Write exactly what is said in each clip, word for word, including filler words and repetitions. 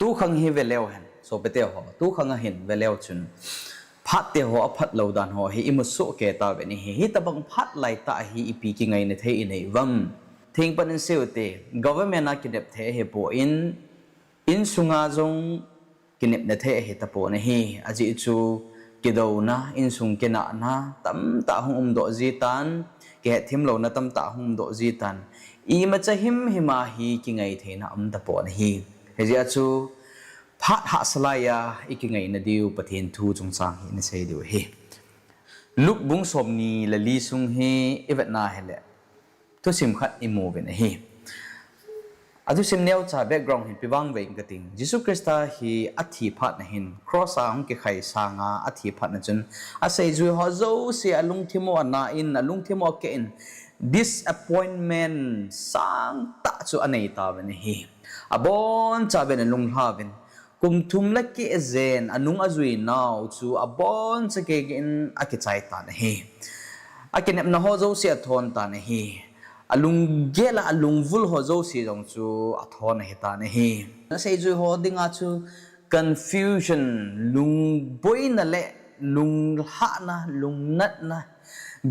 Tukhang hi veleu hen, sopite ho, tukhang a hin veleu chun, phat te ho, aphat lou dan ho hi imu soh kei tauvin ahi. Hitobang phat laitah hi ipi kingaina thei inei uvam? Thengpan in seute, government a kinep thei ahipon, insunga jong kinepna thei ahi tapon ahi. Ajeh chu kidouna, insung kinahna tamtah hung umdoh jitan, kihetthemlouna tamtah hung umdoh jitan, imacha himhim a hi kingai theina um tapon ahi. Hijeh a chu phat hahsa laiya ikingaina diu Pathen thu chungchang hi ina sei diu ahi. Luke bung somni le li sung hi ivetna hileh, thusim khat imu uvin ahi. Athusim neocha background hi ipi vang ve inge kating, Jesu Christa hi athi phatna hin, cross a hung kikhai sanga athi phatna chun, aseijui ho jouse alungthim u ana in, alungthim u akeh in, disappointment sangtah chu anei tauvin ahi. Abonchauvin alunglhauvin, kum thum le keh jen anung ajui nau chu aboncha keh in akichai tan ahi. Akinepna ho jouse athon tan ahi. Alunggel a alungvul ho jouse jong chu athon ahitan ahi. Aseijui ho dinga chu confusion, lungboina le lunglhahna, lungnatna,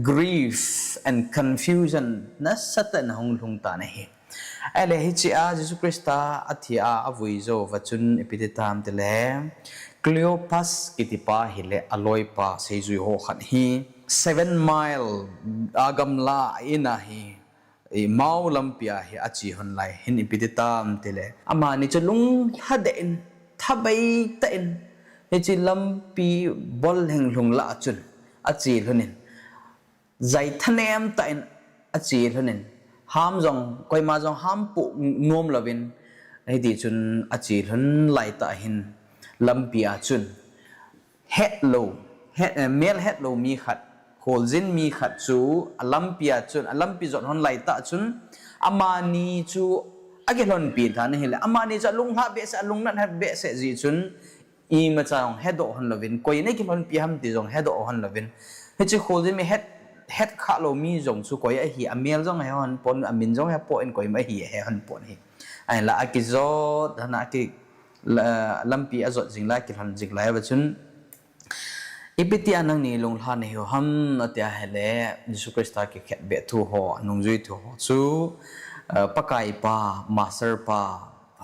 grief and confusion nasatah in ahung lhung tan ahi. Ahile hichea Jesu Christa athi a avui jouva chun ipi ti tam tile, Cleopas kitipa hile aloipa seijui ho khat hi seven mile a gamla a in a hi, Emau lampi a hi ache lhon lai hin ipi ti tam tile, amani chu lunglhadeh in, thabei tah in, hiche lampi bol lhenglhung lah a chun ache lhonin, jai thanem tah in ache lhonin, ham jong, koima jong hampoh nom louvin, hitichun ache lhon laitah hin lampi a chun hetlou, het, eh, mel hetlou mi khat, kholjin mi khat chu alampi a chun, alampi jot lhon laitah chun, amani chu akilhonpi tan ahile, amani chu alunglhah behseh, alungnat behseh jeh chun, imacha jong hedoh lhon louvin, koi in akilhonpi ham ti jong hedoh lhon louvin, hiche kholjin mi het, hetkhah lou mi jong chu koi ahi, amel jong ahe lhon pon, amin jong ahepon, koima ahi ahe lhon pon ahi. Ahinla akijot lhon a, aki, la, lampi ajot jing lai, akilhon jing lai uva chun, ipi tia nangni lunglha nahiu ham atia ahile, Jesu Christa kikhetbeh thu ho, anungjui thu ho chu, eh, Pakaipa, Master pa,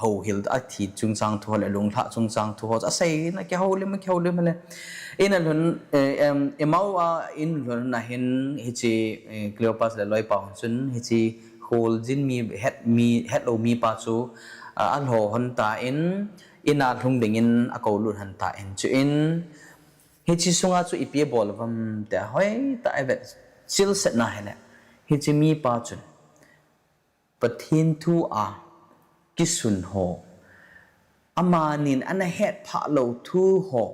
houhil athi chungchang thu ho le lunglhah chungchang thu ho chu aseina kihoulim, kihoulim le. Ina lhun, eh, em, Emau a in lhun a hin hiche, eh, Cleopas le aloipa hon chun hiche kholjin mi het, mi hetlou mipa chu, ah, alho lhon tan, in a lhung dingin akoulut lhon tan, chuin hiche sunga chu ipi abol uvam tia hoitah a ivet chilset na hile, hiche mipa chun Pathen thu a kisun ho, amanin ana hetphah lou thu ho,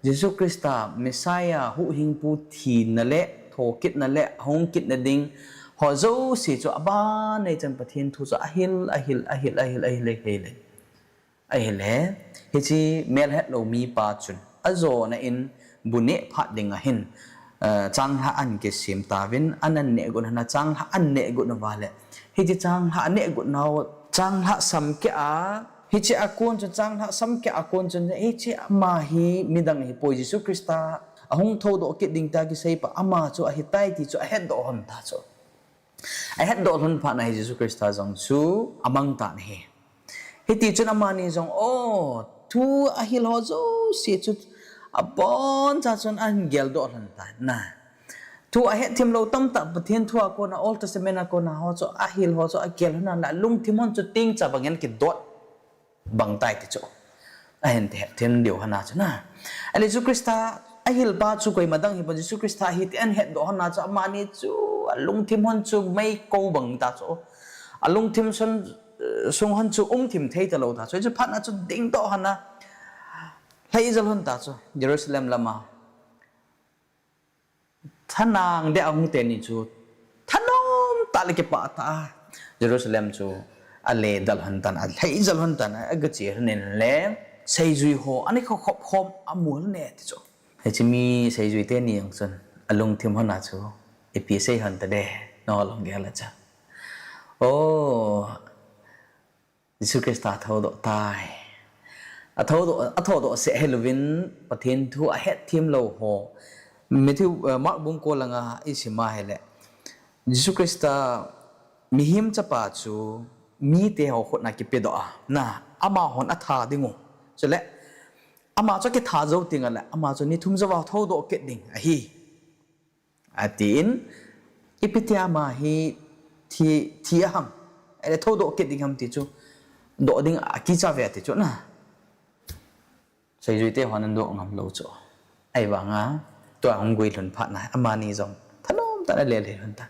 Jesu Christa, Messiah, huhhingpu thina le thokitna le hung kitna ding ho jouse chu aban nei chan Pathen thu chu ahil, ahil, ahil, ahil, ahil, ahil, ahil. Ahile, hiche mel hetlou mipa chun, ajona in bu neh phat ding ahin, eh, changlhah ahin kisem tauvin, ahin neh got lhon a, changlhah ahin neh got uva le, hiche changlhah aneh got nau, changlhah samkeh a, hiche a kon chun, changlhah samkeh a kon chun, hiche ama hi midang ahipoi, Jesu Christa ahung thoudoh kit ding tia kiseipa ama chu ahitai ti chu ahetdoh lhon ta chu. Ahetdoh lhon phat na hi Jesu Christa jong chu amang tan ahi. Hitichun amani jong, o, thu ahil ho jouse chu aboncha chun ahin geldoh lhon tan ahi. Thu ahetthem lou tamtah Pathen thu a kona, Old Testament a kona ho chu ahil ho chu agel lhon a, alungthim lhon chu tengcha bangin kidot bang tai ti chu. Ahin hetthem diu lhon a chu na. Ahile Jesu Christa ahilpa chu koima dang hipon, Jesu Christa ahi ti ahin hetdoh lhon a chu amani chu alungthim lhon chu meikou bang ta chu. Alungthim sung, sung lhon chu umthim thei talou ta chu. Hiche phat na chu dingdoh lhon a, lheijal lhon ta chu Jerusalem lama. Thanang deh a hung teni chu thanom tah le kipah tah a Jerusalem chu ale dal lhon tan, alheijal lhon tan, agache lhon in le seijui ho ana kikhop khom amu lhon e ti chu. Hiche mi seijui teni jong chun alungthim lhon a chu ipi asei lhon ta de, nangho lunggel a chu. O, Jesu Christa thoudoh tai. Athodoh, athodoh seh hilouvin Pathen thu ahetthem lou ho. Matthew, eh, Mark bung ko langa isim a hile, Jesu Christa mihem chapa chu mite ho khutna kipedoh a, na, amahon atha dingu. Chule ama chu akitha jou tengle ama chu ni thum jouva thodoh kit ding ahi, atin, ipi tia ama hi thi, thi aham, ahile thodoh kit ding ham ti chu, doh ding akicha ve ati chu na. Seijuite hon adoh ngam lou chu. Ahivanga tua hung guilhun phatna amani jong thanom tah in alelhei lhon tan.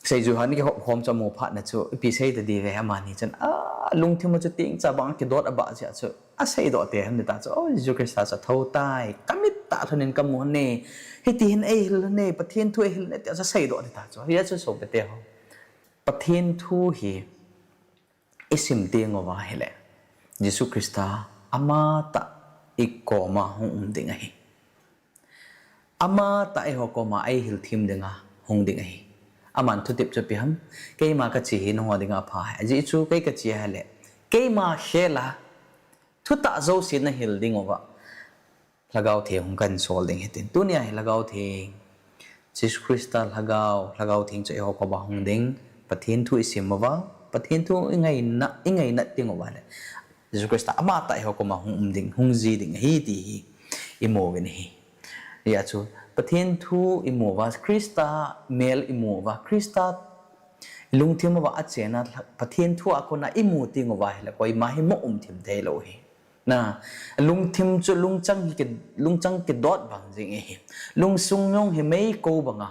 Seiju hon kihop khom chu amu phatna chu ipi sei tadi ve, amani chun alungthim u chu tengcha bang kidot abah jeh chu aseidoh te ham tita chu, O, Jesu Christa chu athou tai, kamit tah lhon in kamu lhon e, hiti hin eihil lhon e, Pathen thu eihil lhon e tia chu aseidoh tita chu. Hijeh chun sopite ho, Pathen thu hi isim tenguva hile, Jesu Christa amatah ikoma hung um ding ahi. Amatah eiho koma eihil them dinga hung ding ahi. Aman thutep chu ipi ham, keima kache hi nangho dinga apha ahi. Ajeh chu kei kache ahile, keima khela thutah jouse nahil dinguva Lhagao Theng hung kahinsol ding hitin. Tunia hi Lhagao Theng, Jesu Christa Lhagao, Lhagao Theng chu eiho koma hung ding, Pathen thu isim uva, Pathen thu ingaina, ingaina tenguva le, Jesu Christa amatah eiho koma hung um ding, hung ji ding ahi ti hi imu uvin ahi. Hijeh chu Pathen thu imu uva, Christa mel imu uva, Christa lungthim uva achena Pathen thu a kona imu tenguva hile koima hi mo um them theilou ahi. Na, lungthim chu lungchang hi ki, lungchang kidot bang jeng ahi. Lungsung jong hi meikou banga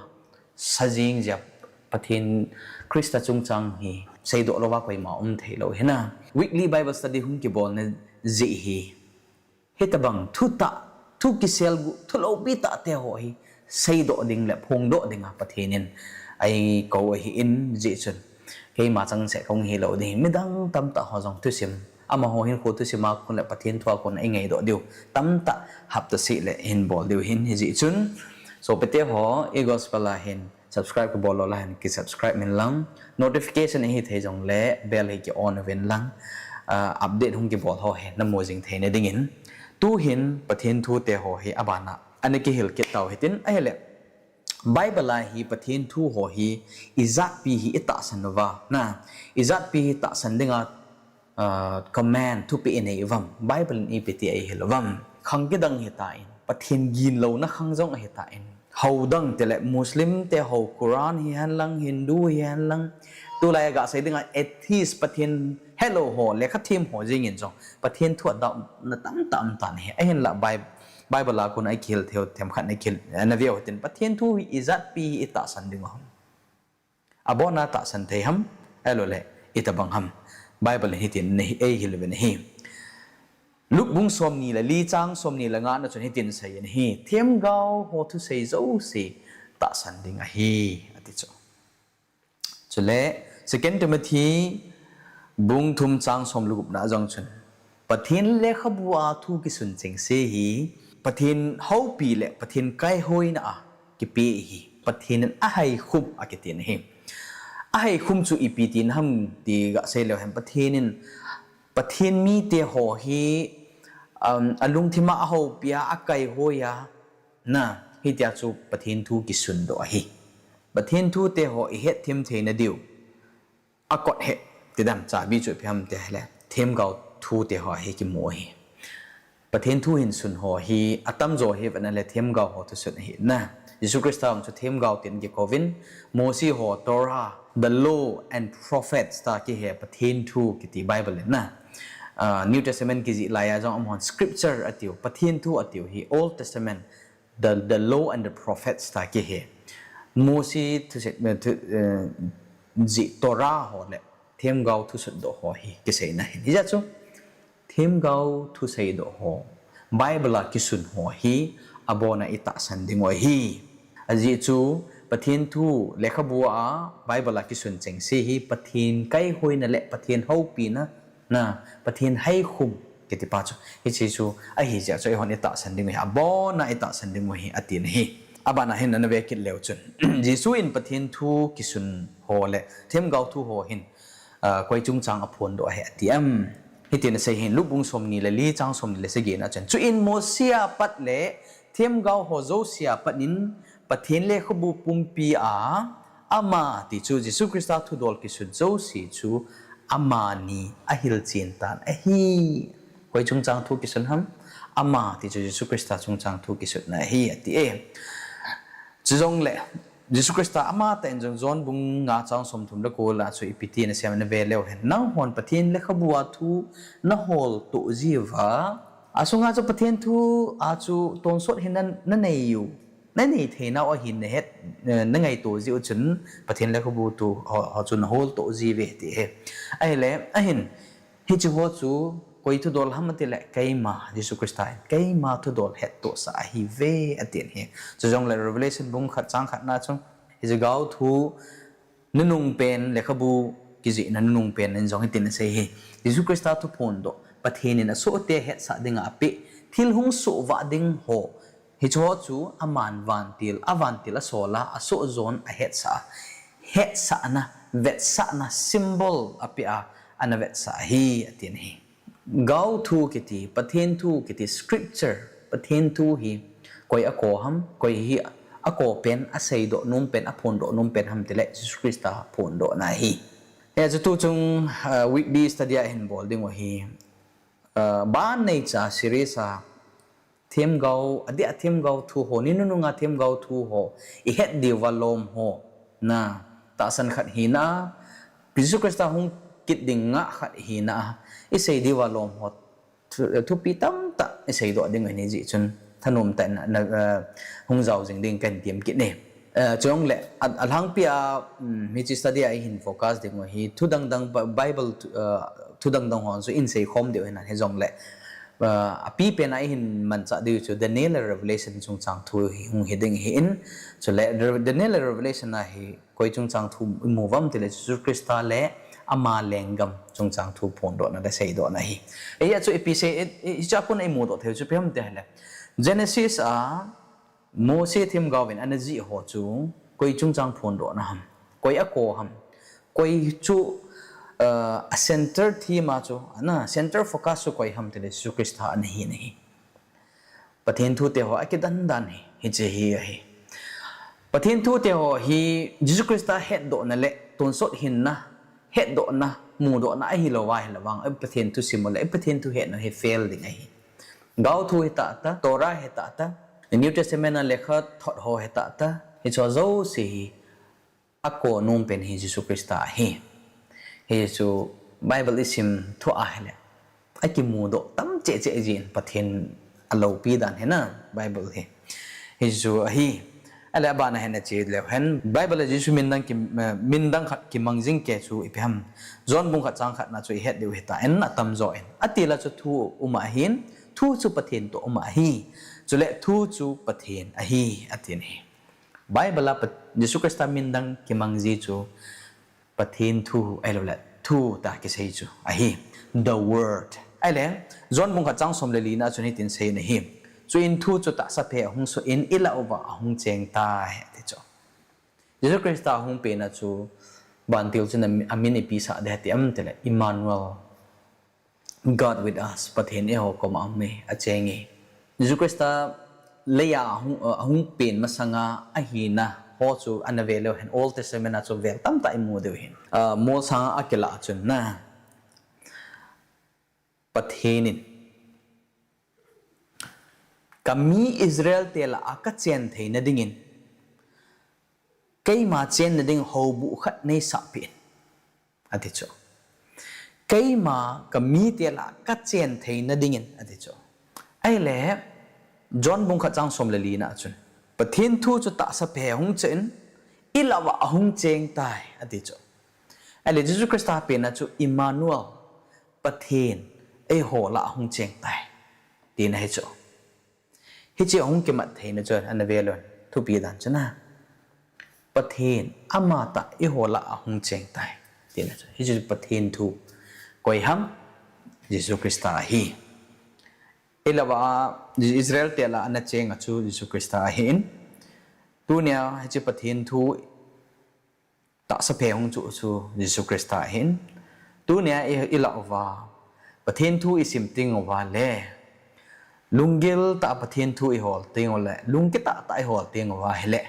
sa jeng jeh a Pathen, Christa chungchang hi seidoh louva koima um theilou ahi na. Weekly Bible study hung kibolna jeh hi hitobang thutah, thu kiselguh, thu loupi tahte ho hi seidoh ding le phongdoh dinga Pathen in eikou ahin, hijeh chun keima changseh kahung hilou ding, midang tamtah ho jong thusim, amaho hinkho thusim a kon le Pathen thu a kon a ingaidoh diu tamtah hapta seh le hinbol diu ahin, hijeh chun sopite ho, i gospel a hin subscribe kabol lou le hin ki subscribe uvin lang, notification ahithei jongle bell hi ki on uvin lang, ah, update hung kibol ho hi namu jing theina dingin. Tuhin Pathen thute ho hi abana ana kihil kit tau hitin ahile, Bible a hi Pathen thu ho hi ijatpi hi itahsan uva, na, ijatpi hi tahsan dinga, ah, command, thupeh inei uvam, Bible in ipi ti eihil uvam. Khang kidang hitan, Pathen ginlouna khang jong ahitan, hou dang tile Muslim te ho Quran hihen lang, Hindu hihen lang, tulai a gasei dinga atheist, Pathen helou ho, lekhathem ho jeng in jong Pathen thu adohna tamtah um tan ahi. Ahinla Bi-, Bible a kon a ikihil theiu themkhat na kihil, na veu hitin, Pathen thu hi ijatpi hi itahsan dingu ham, abona tahsan thei ham, ahiloule itobang ham. Bible in hitin eihil uvin ahi. Luke bung somni le li chang somni le nga na chun hitin aseiyin ahi, themgao ho thusei jouse tahsan ding ahi, ati chu. Chule Second Timothy bung thum chang som le gupna a jong chun, Pathen lekhabu a thu kisun chengse hi Pathen houpi le Pathen kaihoina a kipe ahi. Pathen in ahaikhum akitin ahi. Ahaikhum chu ipi tina ham ti gasei leu hen, Pathen in, Pathen mite ho hi, um, alungthim a ahoupi a, akaihoi a, na, hitia chu Pathen thu kisundoh ahi. Pathen thute ho ihetthem theina diu akot het, tidam chabi chu ipi ham ti ahile, themgao thute ho hi kimu ahi. Pathen thu hin sun ho hi atamjo hi vet na le themgao ho thusun ahi na. Jesu Christa jong chu themgao tin kikouvin, Mosi ho Torah, the law and prophets tia kihe, Pathen thu kiti Bible in na. Ah, New Testament kijih laiya jong amahon scripture atiu, Pathen thu atiu hi Old Testament, the, the law and the prophets tia kihe. Mosi thusei, eh, thu, eh, jih Torah ho le themgao thusutdoh ho hi kiseina ahin. Hijeh chun themgao thuseidoh ho, Bible a kisun ho hi abona itahsan dingu ahi. Ajeh chu Pathen thu lekhabu a Bible a kisun chengse hi Pathen kaihoina le Pathen houpina, na, Pathen haikhum kiti pa chu, hiche chu ahijeh chu eihon itahsan dingu ahi, abona itahsan dingu ahi, atin ahi. Abana hin ana vekit leu chun, Jesu in Pathen thu kisun ho le themgao thu ho hin, ah, koi chungchang aphondoh ahi ati em? Hitin asei hin, Luke bung somni le li chang somni le sagi na chun. Chuin Mosi a pat le themgao ho jouse a pat in Pathen lekhabu pumpi a ama ti chu Jesu Christa thudol kisut jouse chu amani ahilchen tan ahi. Koi chungchang thu kisun ham? Ama ti chu Jesu Christa chungchang thu kisutna ahi, ati e. Chujongle, Jesu Christa amatah in jong John bung nga chang somthum le ko la chu ipi tin asei em nave leu hen. Nanghon Pathen lekhabu a thu nahol toh jiuva, asunga chu Pathen thu a chu tonsot hin na, nanei u, nanei theinau ahin nahet, eh, nangaito jiu chun Pathen lekhabu thu ho, ho chu nahol toh jiuve ti e. Ahile, ahin, hiche ho chu koi thudol ham atile keima, Jesu Christa in keima thudol hettohsah ahiuve atin ahi. Chujongle Revelation bung khat chang khat na chu, hiche gaothu nunung pen, lekhabu kijihna nunung pen in jong hitin asei hi. Jesu Christa thuphondoh, Pathen in asohte hetsah dinga apeh, thil hung sohvah ding ho, hiche ho chu aman vantil, avantil asol a, asoh jon ahetsah a, hetsahna, vetsahna symbol apeh a, ana vetsah ahi, atin ahi. Gaothu kiti, Pathen thu kiti, scripture, Pathen thu hi koi ako ham, koi hi ako pen, aseidoh nom pen, aphondoh nom pen ham tile Jesu Christa phondohna ahi. Hiche chu tuchung, uh, weekly study a ihin bol dingu ahi. Uh, ban neicha series a themgao, adeh a themgao thu ho, ni nununga themgao thu ho ihet diuva lom ho, na, tahsan khat hina, Jesu Christa hung kit ding ngah khat hina, isei diuva lom ho, thu, thupi tamtah iseidoh ding ahi jeh chun thanom tah in na, na, uh, hung jao jing ding kahin tem kit e. Uh, chujongle, a, alhangpi a, um, hiche study a ihin focus dingu ahi, thu dangdang Bi-, Bible, uh, thu dangdang ho chu ihin seikhom diu ahin, hijongle, uh, apipen a ihin manchah diu chu Daniel le Revelation chungchang thu hi hung hiding ahin, chule Re-, Daniel le Revelation a hi koi chungchang thu imu uvam tile Jesu Christa le ama lenggam chungchang thu phondohna le seidohna ahi. Hia chu ipi sei, i, i, hichea kon a imudoh theiu chu ipi ham tile, Genesis a Mosi themgao vin ana jih ho chu koi chungchang phondohna ham, koi ako ham, koi chu, uh, a center theme a chu, ana center focus chu koi ham tile Jesu Christa ana hina ahi. Pathen thute ho akidandan hi, hiche hi ahi. Pathen thute ho hi Jesu Christa hetdohna le tonsot hinna, hetdohna, mudohna ahilouva ahile vang, Pathen thu sim u le Pathen thu hetna hi fail ding ahi. Gaothu hitahtah, Torah hitahtah, New Testament a lekhathot ho hitahtah, hiche jouse hi ako nom pen hi Jesu Christa ahi. Hichu Bible isim thua ahile, akimudoh tam cheh cheh jin Pathen aloupi dan hina Bible hi. Hichu ahi. Ahile abana hin ache leu hen Bible a Jesu min dang ki, eh, min dang khat kimang jing kei chu ipi ham? John bung khat chang khat na chu ihet diu hita, en atamjo in. Atila chu thu um ahin, thu chu Pathen toh um ahi. Chule thu chu Pathen ahi, atin ahi. Bible a Pat-, Jesu Christa min dang kimang ji chu Pathen thu ahilouleh thu tia kisei chu ahi. The Word. Ahile, John bung khat chang som le li na chun hitin asei ahi. Chuin thu chu tahsa phe ahung soh in ilah uva ahung cheng tai, ati chu. Jesu Christa ahung penna chu vantil chun amin ipi sah ding ham ti am tile Emmanuel. God with us, Pathen eiho koma um e, acheng e. Jesu Christa leiya ahung, ahung pen masanga ahina ho chu ana ve leu hen Old Testament a chu vel tamtah imu diu hin. Ah, Mol sanga akilah chun na. Pathen in, "Kami Israel te lah a kachen theina dingin, keima chenna ding houbuh khat neisah peh in," ati chu. "Keima kamite lah a kachen theina dingin," ati chu. Ahile, John bung khat chang som le li na chun, "Pathen thu chu tahsa phe ahung cheh in, ilah uva ahung cheng tai," ati chu. Ahile, Jesu Christa penna chu Emmanuel, Pathen eiho lah a ahung cheng tai, tina ahi chu. Hiche ahung kimat theina chu ana ve leu hen, thupi dan chu na. Pathen amatah eiho lah a ahung cheng tai, tina chu. Hiche chu Pathen thu. Koi ham? Jesu Christa ahi. Ilah uva Israel te lah a ana chenga chu Jesu Christa ahin. Tunia hiche Pathen thu tahsa phe hung chu chu Jesu Christa ahin. Tunia i, ilah uva Pathen thu isim teng uva le, lunggil tah a Pathen thu ihol teng u le, lungkitah tah ihol teng uva ahile,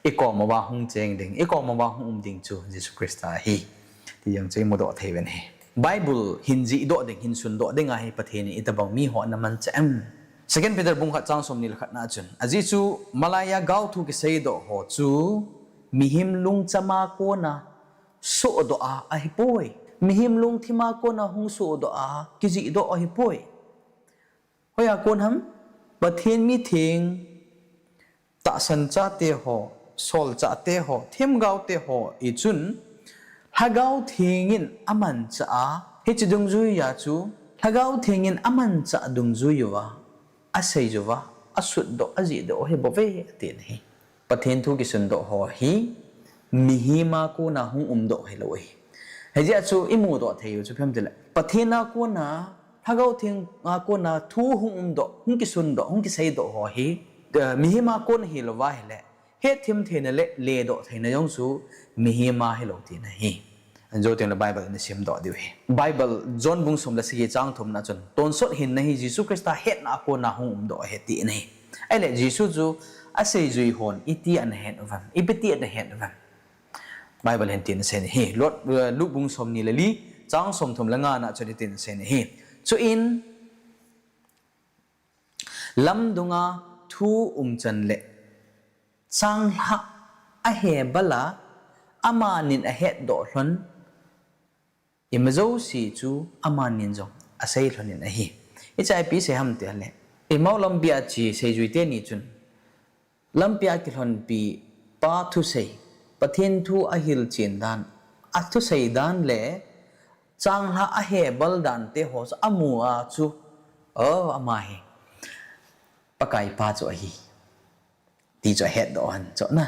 ikom uva hung cheng ding, ikom uva hung um ding chu Jesu Christa ahi. Ti jong chu imudoh thei uvin ahi. Bible hin jihdoh ding, hin sundoh ding ahi Pathen in itobang miho ana manchah em. Second Peter bung khat chang somni le khat na chun, ajeh chu malaiya gaothu kiseidoh ho chu mihem lungcham a kona sohdoh a ahipoi. Mihem lungthim a kona hung sohdoh a kijihdoh ahipoi. Hoiya kon ham? Pathen mitheng, tahsan chate ho, sol chate ho, themgao te ho ichun, Lhagao Theng in amanchah a, hiche dungjuiya chu, Lhagao Theng in amanchah dungjui uva, asei uva, asutdoh, ajihdoh ahi bouve, atin ahi. Pathen thu kisundoh ho hi, mihem a kona hung umdoh hilou ahi. Hijeh a chu imudoh thei u chu ipi ham itile, Pathen a kona, Lhagao Theng a kona thu hung umdoh, hung kisundoh, hung kiseidoh ho hi, eh, mihem a kona hilouva ahile, hetthem theina le ledoh theina jong chu mihem a hilou tina ahi. Ajo tengle Bible in isimdoh diu ahi. Bible John bung som le sagi chang thum na chun, tonsot hinna hi Jesu Christa hetna a kona hung umdoh ahi tin ahi. Ahile Jesu chu aseijui hon iti ana het uvem, ipi ti ana het uvem? Bible hin tin asei in ahi. Luke, eh, Luke bung somni le li chang somthum le nga na chun hitin asei in ahi. Chuin, lamdunga thu umchan le changlhah ahe bal a, amanin ahetdoh lhon, imajouse chu amanin jong asei lhon in ahi. Hichea ipi asei ham itile, Emmaus lampi a che seijui teni chun, lampia kilhonpi pa thusei, Pathen thu ahilchen dan, athusei dan le changlhah ahe bal dan te ho chu amu a chu, o, ama hi Pakai pa chu ahi, ti chu ahetdoh lhon chu na.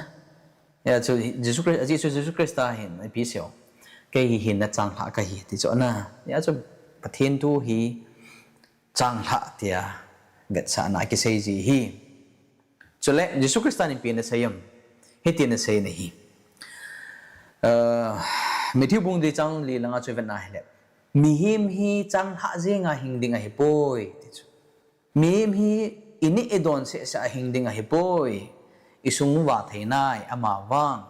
Hijeh chun Jesu Christ, ajeh chu Jesu Christa hin ipi asei u, kei hi hinna changlhah kahi, ti chu na. Hijeh chun Pathen thu hi changlhah tia vetsahna a kiseiji ahi. Chule Jesu Christa in ipi ana sei em? Hitin asei in ahi. Eh, Matthew bung li chang li langa chu ivet na hile, mihem hi changlhah jenga hing ding ahipoi, ti chu. Mihem hi ineh idon sehseh a hing ding ahipoi. Isung uva thei nai, amavang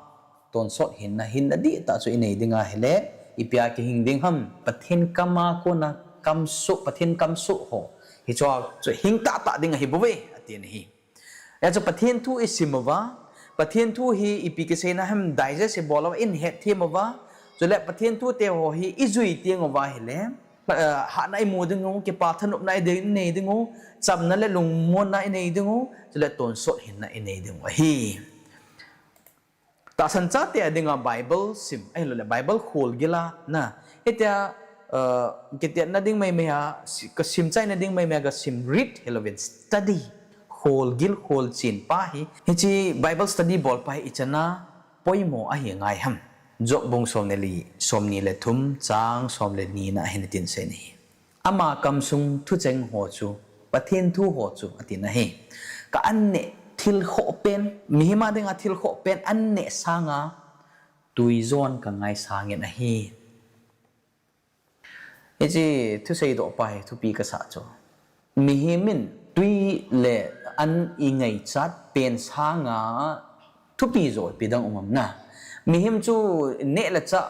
tonsot hinna, hinna dihtah chu inei ding ahile, ipia kihing ding ham? Pathen kam a kona kamsoh, Pathen kamsoh ho, hichea chu hing tahtah ding ahi bouve, atin ahi. Hijeh chun Pathen thu isim uva, Pathen thu hi ipi kiseina ham digest ibol uva, ihetthem uva, chule Pathen thu te ho hi ijui teng uva ahile, eh, hahna imu dingu, kipa thanopna inei dingu, chamna le lungmonna inei dingu, chule tonsot hinna inei dingu ahi. Tahsan chate a dinga Bible sim, ahiloule Bible kholgil a na, hitia, eh, kitetna ding maimai a, si-, kasim chaina ding maimai a kasim, read hilouvin study, kholgil kholchen pa hi, hiche Bible study bol pa hi ichan a poimo ahi ngai ham? Job bung somni le li, somni le thum chang som le ni na hin hitin asei in ahi. Ama kamsung thucheng ho chu, Pathen thu ho chu, atin ahi. Ka anneh thil khoh pen, mihem a dinga thil khoh pen anneh sanga twijon kangaisang in ahi. Hiche thuseidoh pa hi thupi kasah chu, mihem in twi le an ingaichat pen sanga thupi jo ipi dang um am na. Mihem chu neh le chah,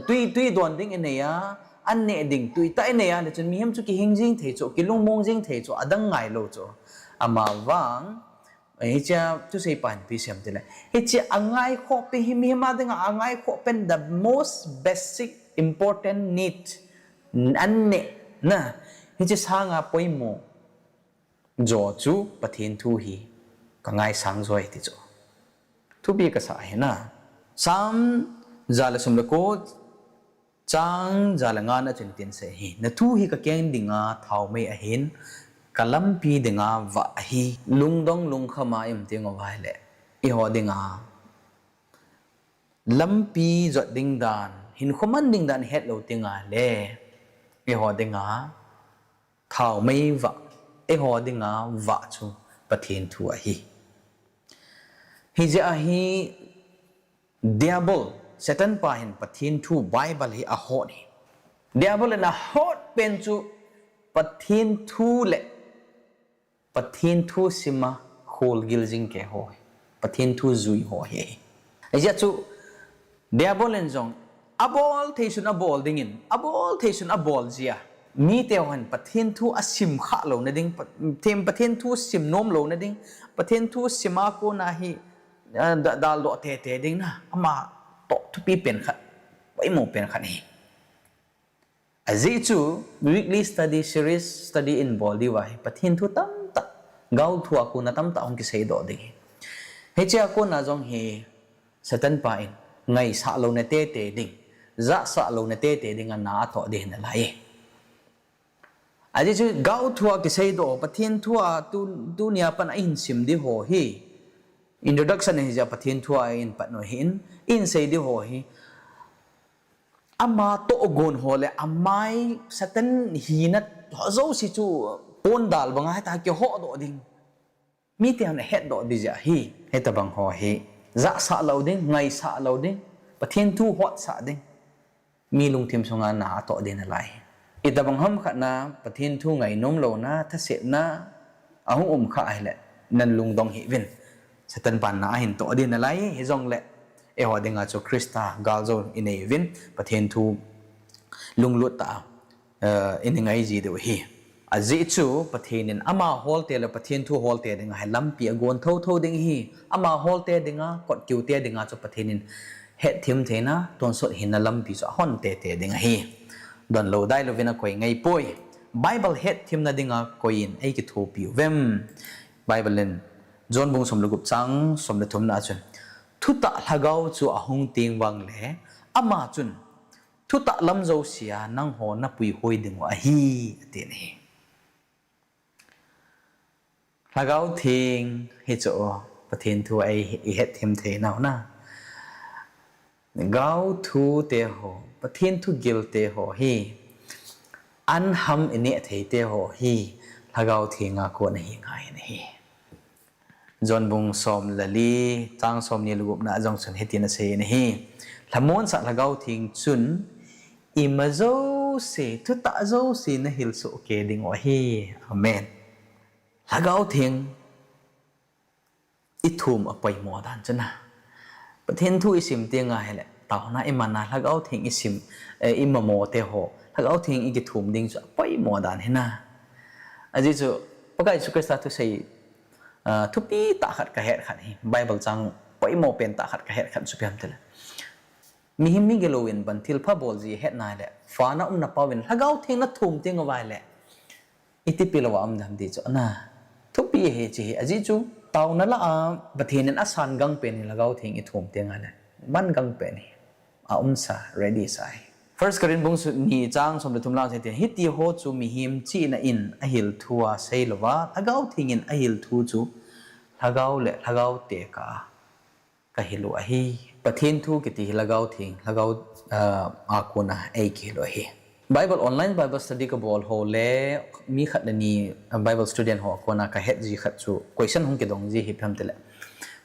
twi, twi don ding inei a, an neh ding twi tah inei a, le chun mihem chu kihing jing thei chu, kilungmong jing thei chu, adang ngailou chu. Amavang, hichea thusei pa hin ipi asei em itile, hiche angaikhoh pen hi, mihem a dinga angaikhoh pen, the most basic important need, an neh na, hiche sanga poimo jo chu Pathen thu hi kangaisang joi ti chu thupi kasah ahi na. Sam ja le som le ko, chang ja le nga na chun hitin asei ahi. Nathu hi kakeng dinga thaomei ahin, kalampi dinga vah ahi. Lungdong lungkham a i um teng uva ahile, eiho dinga lampi jot ding dan, hinkho man ding dan ihet lou teng ahile, eiho dinga thaomei vah, eiho dinga vah chu Pathen thu ahi. Hijeh a hi Diabol, Satan pa hin Pathen thu Bible hi ahot ahi. Diabol in ahot pen chu Pathen thu le Pathen thu sima kholgil jing kei ho hi Pathen thu jui ho hi ahi. Ajeh chu Diabol in jong abol thei sun abol dingin, abol thei sun abol jia, mite hon Pathen thu asim kha louna ding, Pathen, Pathen thu sim nom louna ding, Pathen thu sima kona hi, ah, da-, daldoh tete ding na, ama toh thupi pen khat, poimo pen khat ahi. Ajeh chu weekly study series study in bol diu ahi, Pathen thu tamtah, gaothu a kona tamtah hung kiseidoh ding ahi. Hichea kona jong hi Satan pa in ngaisah louna tete ding, jahsah louna tete ding a na atoh ding nalai. Ajeh chu gaothu a kiseidoh, Pathen thu a tu, tunia pat a ihin sim diu ho hi, introduction ahi jeh a Pathen thu a ihin pat u ahin, ihin sei diu ho hi, ama tohgon ho le amai Satan hina ho jouse chu pondal banga hita kihodoh ding. Mite hon ahetdoh ding jeh ahi. Hitabang ho hi jahsah lou ding, ngaisah lou ding, Pathen thu hotsah ding. Mi lungthim sunga na atoh ding nalai. Itabang ham khat na Pathen thu ngainom louna, thasetna ahung um kha ahile, nan lungdong hih uvin. Satan pan na ahin toh ding nalai, hijongle eiho dinga chu Christa galjou inei uvin, Pathen thu lunglut tah a, eh, ingai ji diu ahi. Ajeh chu Pathen in ama holte le Pathen thu holte dinga hi lampi agon thotho ding ahi. Ama holte dinga, kotkiu te dinga chu Pathen in hetthem theina, tonsot hinna lampi chu ahon tete ding ahi. Donlou dailouvin akoi ngaipoi. Bible hetthemna dinga koi in eikithopi uvem? Bible in John bung som le gup chang som le thumna a chun, thutah lhagao chu ahung teng vangle, ama chun thutah lam jousea nangho napuihoi dingu ahi, atin ahi. Lhagao Theng hichu Pathen thu a i, ihetthem theinau na. Gaothu te ho, Pathen thugil te ho hi, an ham ineh thei te ho hi, Lhagao Theng a kon ahi ngai in ahi. John bung som le li, chang somni le gupna a jong chun hitin asei in ahi. Lhamonsah Lhagao Theng chun, ima jouse, thutah jouse nahil soh kei dingu ahi. Amen. Lhagao Theng ithum apoimo dan chu na. Pathen thu isim teng ahile, taona iman a, Lhagao Theng isim, eh, imamo te ho, Lhagao Theng ikithum ding chu apoimo dan hi na. Ajeh chu, Pakai Jesu Christa thusei, ah, thupi tah khat kahet khat hi, Bible chang poimo pen tah khat kahet khat chu ipi ham itile, mihem migilou in ban thilpha bol ji ahet nale, Fa na umna pau in Lhagao Theng nathum teng uva ahile, iti peh louva um dem ti chu ana. Thupi ahi hiche hi, ajeh chu taona lah a Pathen in asan gang pen hi Lhagao Theng ithum teng ahile, man gang pen hi, aumsa, ready sa hi. First Corinth bung ni chang som le thum lang sei te, hiti ho chu mihem chihna in ahil thu a sei louva, Lhagao Theng in ahil thu chu Lhagao le Lhagao tekah a kahil u ahi. Pathen thu kiti hi Lhagao Theng, Lhagao, ah, a kon a eikihil u ahi. Bible, online Bible study kabol ho le mi khat le ni, ah, Bible student ho a kon a kahet ji khat chu question hung kidong ji hi ipi ham itile,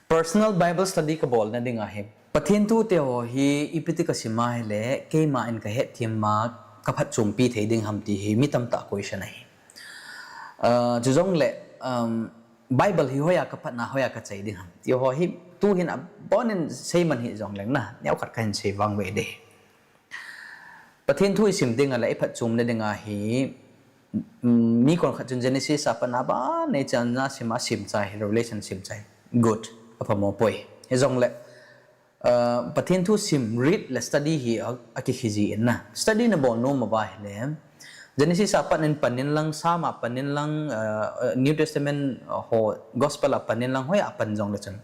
personal Bible study kabolna dinga hi, Pathen thu te ho hi ipi ti kasim a ahile, keima in kahetthem a kaphatchompi thei ding ham ti hi mi tamtah question ahi. Ah, chujongle, um, Bible hi hoiya kapatna, hoiya kachai ding ham ti ho hi, tuhin abonin seiman hih jongleng na, neokhat kahin sei vangvei ding. Pathen thu isim dinga le iphatchomna dinga hi, mm, mi konkhat chun Genesis a pat a ban neichan a sim a, simchai hi, Revelation simchai. Good. Aphamo poi. Hijongle, ah, Pathen thu sim, read le study hi a, akikhel ji in na. Study nabol nom uva ahile, Genesis a pat in pan in lang, Psalm a pan in lang, ah, New Testament, ah, ho, Gospel a pan in lang, hoiya pan jongle chun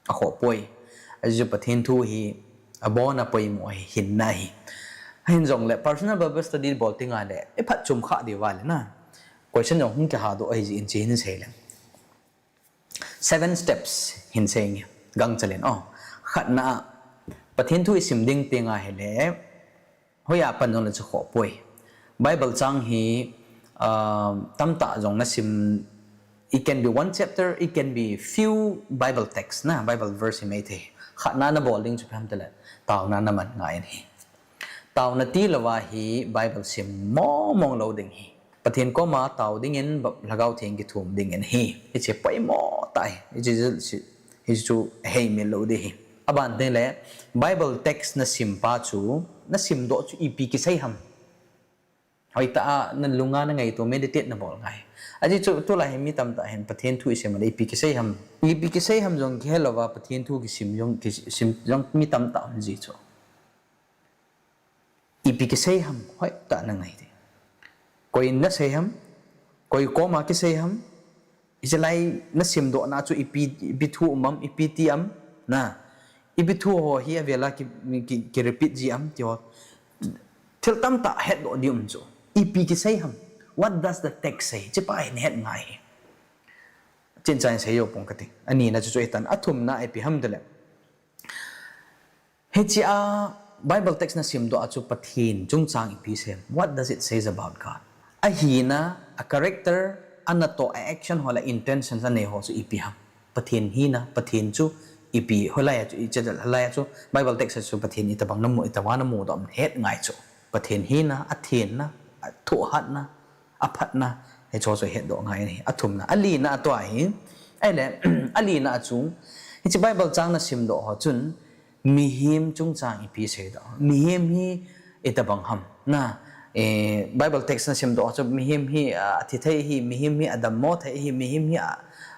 akhoh poi. Ajeh chu Pathen thu hi abon a poimo ahi, hinna ahi. Ahin jongle personal Bible study bol teng ahile, iphatchom kha diu ahile na, question jong hung kihadoh ahi jeh in hiche hin sei leng. Seven steps hin sei nge, gangchal in o. Khatna a, Pathen thu isim ding teng ahile, hoiya pan jongle chu khoh poi. Bible chang hi, ah, tamtah jong nasim, it can be one chapter, it can be few Bible text na, Bible verse hi maithei. Khatna nabol ding chu ipi ham itile, taona naman ngai in ahi. Taona tilouva hi Bible sim mongmong lou ding ahi. Pathen koma tao dingin, Lhagao Theng kithum dingin ahi. Hiche poimo tah ahi. Hiche chu, hiche chu heimil lou ding ahi. Aban teng le, Bible text nasim pa chu, nasimdoh chu ipi kisei ham. Hoitah a, nalunga nangaito, meditate nabol ngai. Ajeh chu, tulai hi mi tamtah hin Pathen thu isim le ipi kisei ham. Ipi kisei ham jong kihe louva, Pathen thu kisim jong, kisim jong mi tamtah um ji chu. Ipi kisei ham, hoitah nangai ding. Koi in nasei ham, koi koma kisei ham, hiche lai nasimdohna chu ipi, ipi thu um am, ipi ti am, na. Ipi thu ho hi avela ki, ki, ki repeat ji am, ti ho. Thil tamtah hetdoh ding um chu. Ipi kisei ham. What does the text say? Hiche pa hi nahet ngai ahi. Chin chan sei jou pong kati. Ani na chu chu hitan, athumna ipi ham tile. Hiche a Bible text nasimdoh a chu Pathen chungchang ipi sei ham. What does it says about God? Ahina, a character, anatoh, a action ho le intentions anei ho chu ipi ham. Pathen hina, Pathen chu ipi, hoilai a chu, hiche lai a chu, Bible text a chu Pathen itobang namu, itobang namudoh ham het ngai chu. Pathen hina, athenna, athohhatna, aphatna, hicheho chu hetdoh ngai ahi. Athumna, alina a tua hi. Ahile, alina a chu, hiche Bible chang nasimdoh ho chun, mihem chungchang ipi seidoh. Mihem hi itobang ham. Na, eh, Bible text nasimdoh ho chu, mihem hi, ah, athi thei ahi, mihem hi adammo thei ahi, mihem hi, ah,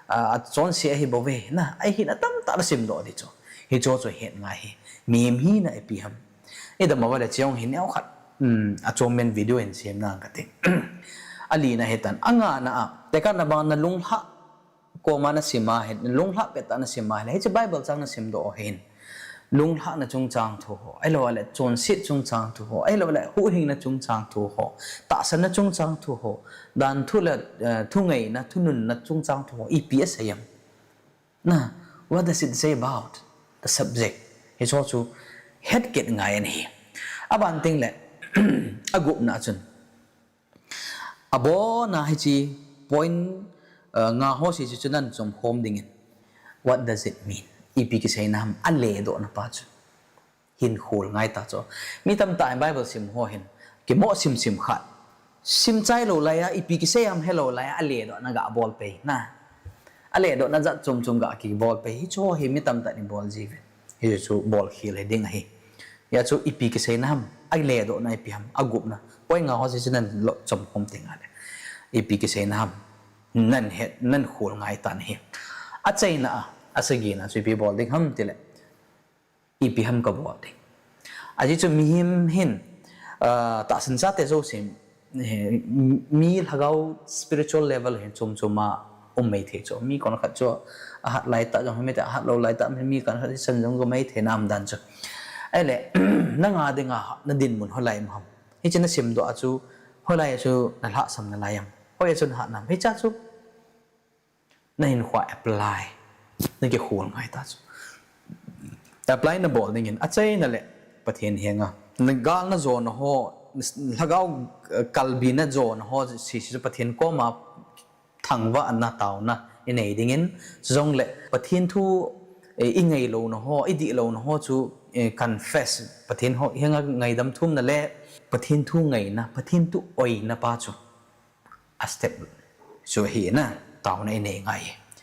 ah, achonse ahi bouve. Na, ahina tamtah nasimdoh ding chu. Hicheho chu het ngai ahi. Mihem hina ipi ham. Idam uva le hiche jong hi neokhat, um, achom men video in sem nang kati. Alina hitan, angana a, tekahna bang nalunglhah koma nasim ahi, nalunglhah pettah nasim ahile, hiche Bible chang nasimdoh u hin. Lunglhahna chungchang thu ho, ahilou le chonset chungchang thu ho, ahilou le huhhingna chungchang thu ho, tahsanna chungchang thu ho, danthu le, eh, thungaina, thununna chungchang thu ho, ipi asei ham. Na, what does it say about the subject? Hicheho chu het kit ngai ahi. Aban teng le, agupna chun. Abona hiche point, uh, nga ho sese chu nan chomkhom dingin. What does it mean? Ipi kiseina ham aledohna pa chu. Hin khol ngai ta chu. Mi tamtah in Bible sim ho hin. Kimo simsim khat. Sim chai lou lai a, ipi kisei ham helou lai a, aledohna ga bol pei. Na. Aledohna jat chom chom ga kibol pei. Hicheho hi mi tamtah in ibol jiuvin. Hichu bol khel hiding ahi. Hijeh chun ipi kiseina ham, aledohna ipi ham, agupna. Point nga ho sese nan lo chomkhom teng le. Ipi kiseina ham, nan het, nan khol ngai tan ahi. Achaina a, asagina chu ipi bol ding ham tile. Ipi ham kabol ding. Ajeh chu mihem hin, ah, tahsan chate jouse, eh, mi lhagao spiritual level hin chom chom a um maithei chu. Mi konkhat chu ahat laitah jong hi maithei, ahat lou laitah mi konkhat hi san jong maithei nam dan chu. Ahile, nanga dinga nadinmun hoilai um ham. Hiche nasimdoh a chu, hoilai a chu nalhahsam nalai ham. Hoilai a chu nahat nam. Hichea chu, nahinkhoa apply. Nakikhol ngai ta chu. Apply nabol dingin, achaina le Pathen henga. Nagal najona ho, lhagao, eh, kalbi najona ho, sese chu Pathen koma thangvahna taona inei dingin. Chujongle Pathen thu, eh, ingailouna ho, idihlouna ho chu, eh, confess. Pathen ho, henga ngaidam thumna le Pathen thu ngaina, Pathen thu oina pa chu. A step chu ahina, taona inei ngai.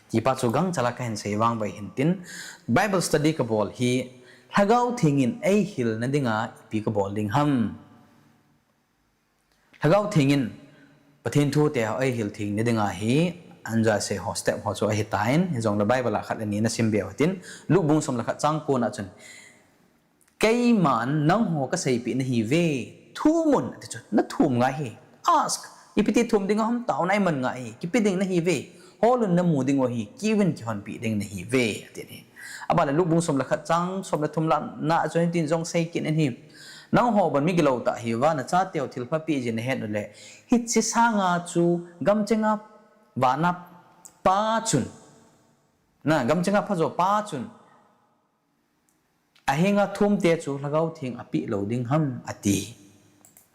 Tipa chu gangchal a kahin sei vang vai hintin, Bible study kabol hi, Lhagao Theng in eihilna dinga ipi kabol ding ham. Lhagao Theng in Pathen thute ho eihil thengna dinga hi, anja sei ho step ho chu ahitan, hijongle Bible a khat le ni nasim be u hitin, Luke bung som le khat chang ko na chun, Keiman nangho kaseipeh nahiuve, thum un, ati chu, nathum ngai ahi. Ask, ipi ti thum ding ham, taona iman ngai ahi, kipe ding nahiuve, hol un namu diu ahi, kiuvin kihonpeh ding nahiuve, ati ahi. Aban le Luke bung som le khat chang som le thum la na a chun hitin jong sei kit in ahi. Nangho bon migilou tah hiuva, nachateu thilpha peh jeh in nahet uleh, hiche sanga chu gamchenga vana pa chun, na, gamchenga phajo pa chun, ahenga thumte chu Lhagao Theng apeh lou ding ham, ati.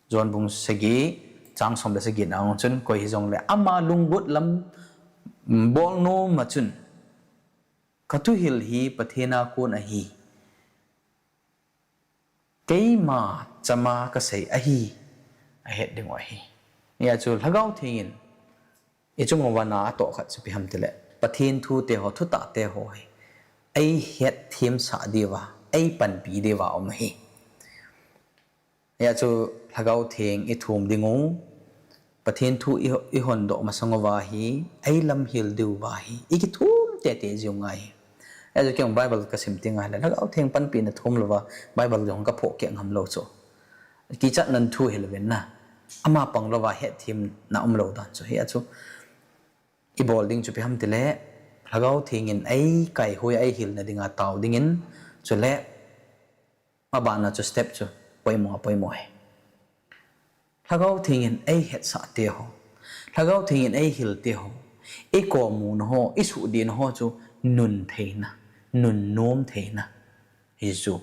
John bung sagi, chang som le sagi na a chun, koi hijongle ama lunggot lam, mm, bol nom a chun, kathuhil hi Pathen a kon ahi. Keima chama kasei ahi, ahet diu ahi. Hia chu Lhagao Theng in ichung uva na atoh khat chu ipi ham tile, Pathen thu te ho, thutah te ho hi eihet themsah diuva, eipanpi diuva um ahi. Hia chu Lhagao Theng ithum ding u, Pathen thu i, ihondoh masang uva hi, eilamhil diuva hi, ikithum tete jiu ngai hi. Hia chu kei Bible kasim teng ahile, Lhagao Theng panpina thum louva, Bible jong kaphoh keh ngam lou chu. Kichat nan thu hilouvin na. Ama pang louva hetthem na umlou dan chu. Hia chu ibol ding chu ipi ham tile, Lhagao Theng in eikaihoi a eihilna dinga tao dingin, chule abana chu step chu poimo, poimo hi. Lhagao Theng in eihetsah te ho, Lhagao Theng in eihil te ho, ikomuna ho, isuhdihna ho chu nun theina, nun nom theina. Hichu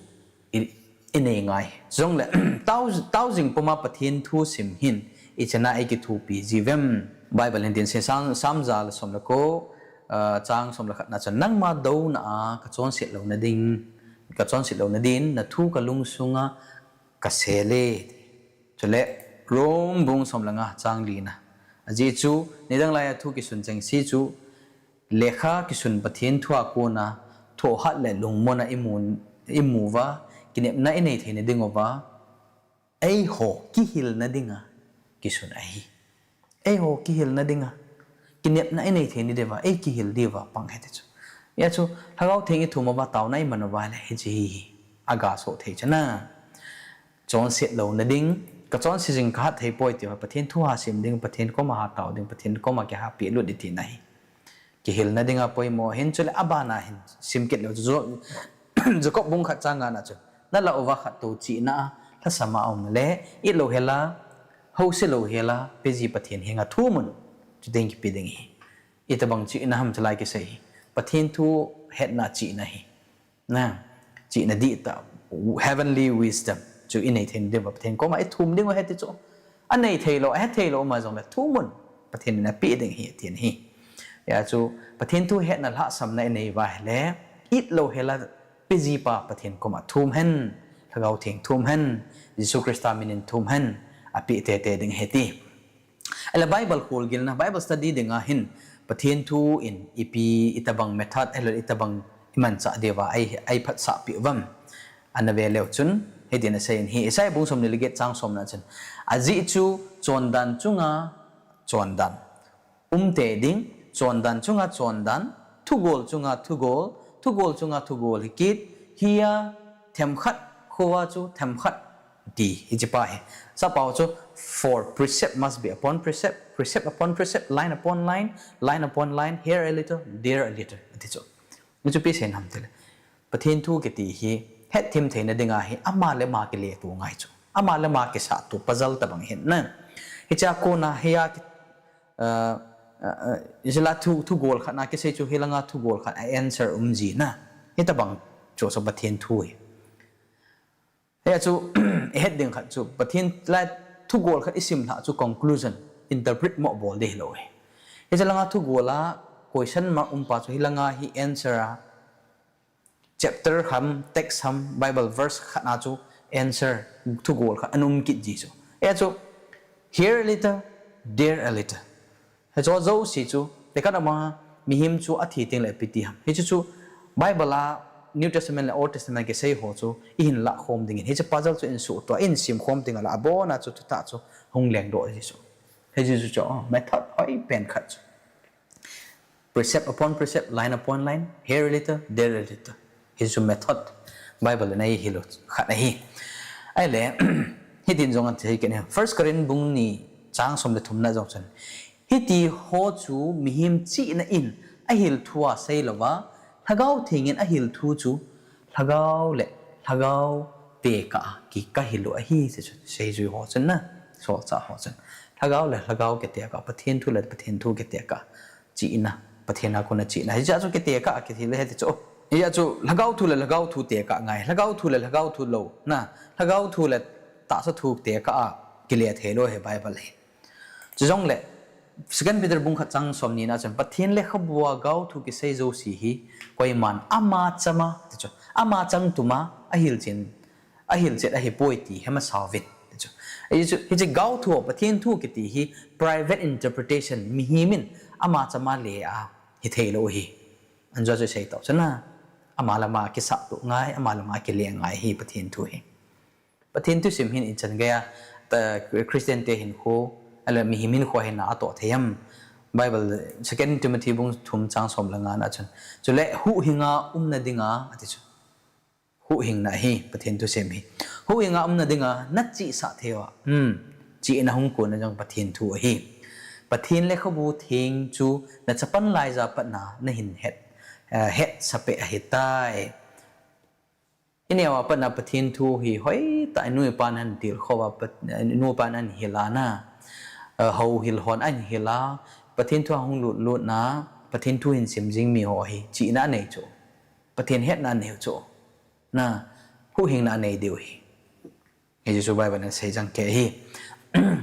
i, inei ngai. Chujongle, tao, tao jing puma Pathen thu sim hin, ichana eikithopi jiuvem. Bible hin tin asei, Sam, Sam ja le som le ko, ah, chang som le khat na chun, nangma douna a kachonset louna ding, kachonset louna din, nathu kalungsunga kasel e. Chule, Rom bung som le nga chang li na. Ajeh chu, nidang laiya thu kisun chengse chu, lekha kisun Pathen thua kona, thohhat le lungmonna imu, imu uva, kinepna inei theina dinguva, eiho kihilna dinga kisun ahi. Eiho kihilna dinga, kinepna inei theina diuva, eikihil diuva pang ahi ti chu. Hia chu, Lhagao Theng ithum uva, taona iman uva le, hiche hi, hi, agasoh thei chu na. Chonset louna ding, kachonse jing kahat thei poi tia, Pathen thu ha sim ding, Pathen koma ha tao ding, Pathen koma kiha pehlut ding tina hi. Kihilna dinga poimo ahin, chule abana hin, sim kit leu chu, Jo-, Jacob bung khat chang nga na chun, nalah uva khat tou chihna a, lhasam a um le, it louhel a, houset louhel a, peji Pathen henga thumun, chuteng kipe ding ahi. Itobang chihna ham chulai kisei hi. Pathen thu hetna chihna hi. Na, chihna dihtah, heavenly wisdom chu inei theina diuva Pathen koma ithum dingu ahi ti chu. Anei theilou, ahe theilou uma jongle thumun Pathen in apeh ding ahi, atin ahi. Hia chu Pathen thu hetna lhahsamna inei uva ahile, it louhel a pejipa Pathen koma thum hen, Lhagao Theng thum hen, Jesu Christa min in thum hen, apeh tete ding ahi ti. Ahile Bible kholgilna, Bible study dinga hin Pathen thu in ipi, itobang method, ahilou le itobang imanchah diuva ei, eiphatsah peh uvam. Ana ve leu chun, hitin asei in ahi, Isaiah bung somni le get chang somna chun, ajeh chu chondan chunga chondan um tei ding, chondan chunga chondan, thugol chunga thugol, thugol chunga thugol hikit, hia themkhat khoa chu themkhat ti, hiche pa hi. Sappao chu, for precept must be upon precept, precept upon precept, line upon line, line upon line, here a little, there a little, ati chu. Hichu ipi seina ham tile, Pathen thu kiti hi hetthem theina dinga hi ama le ama kileto ngai chu. Ama le ama kisahto puzzle tobang ahin na. Hichea kona hia ki, ah, ah, ah, ijeh ila thu, thugol khat na kisei chu, hilanga thugol khat a answer um ji na. Hitobang chu chu Pathen thu hi. Hia chu, ihet ding khat chu, Pathen lai thugol khat isim lhah chu conclusion, interpret mo bol ding hilou ahi. Hiche langa thugol a question mark um pa chu hilanga hi answer a, chapter ham, text ham, Bible verse khat na chu answer, thugol khat ana um kit ji chu. Hia chu, here a little, there a little. Hiche jouse chu, tekah na ma, mihem chu athi tengle ipi ti ham. Hiche chu, Bible a New Testament le Old Testament kisei ho chu, ihin lahkhom dingin. Hiche puzzle chu ihin suhtoh a, ihin simkhom tengle abona chu thutah chu hung lengdoh ji chu. Hiche chu chu, oh, method hoipen khat chu. Precept upon precept, line upon line, here a little, there a little. Hiche chu method Bible in eihil u khat ahi. Ahile, hitin jong asei kit in ahi. First Corinth bung ni chang som le thumna jong chun, hiti ho chu mihem chihna in ahil thua seilouva, Lhagao Theng in ahil thu chu Lhagao le Lhagao tekah a ki, kahil u ahi, ti chu seijui ho chun na, solchah ho chun. Lhagao le Lhagao kitekah, Pathen thu le Pathen thu kitekah, chihna, Pathen a kona chihna. Hijeh chu kitekah a kiti le hiti chu. Hijeh chu Lhagao thu le Lhagao thu tekah ngai, Lhagao thu le Lhagao thu louna, Lhagao thu le tahsa thu tekah a kile theilou ahi Bible hi. Chujongle, Second Peter bung khat chang somni na chun, Pathen lekhabua gaothu kisei jouse hi, koiman ama chama, ti chu, ama changtuma ahilchen, ahilchet ahipoi ti hemasauvin, Hichu, hiche gaothu, Pathen thu kiti hi private interpretation, mihem in ama chama le a hithei lou hi. Anjo chu seitau chana, ama lama kisah tu ngai, ama lama kile ngai hi Pathen thu hi. Pathen thusim hin ichan geiya, ta Christian te hinkho, ala mihem hinkho hin atoh thei ham. Bible, Second Timothy bung thum chang som le nga na chun. Chule huhhinga umna dinga, ati chu. Huhhingna hi, Pathen thusim hi. Huhhinga umna dinga, nachihsah theiuva. Hmm. Chihna hung kona jong Pathen thu ahi. Pathen lekhabu theng chu nachapan laija patna nahin het, eh, hetsah peh ahitai. Ineo a patna Pathen thu hi hoitah, inu ipan ahin tilkhou va, Pat-, inu ipan ahin hil a na, eh, houhil hon ahin hil a, Pathen thu ahung lut lut na, Pathen thu hin sim jing mi ho hi, chihna anei chu. Pathen hetna anei chu. Na, huhhingna anei diu hi. Hichu Bible in asei jang kei hi.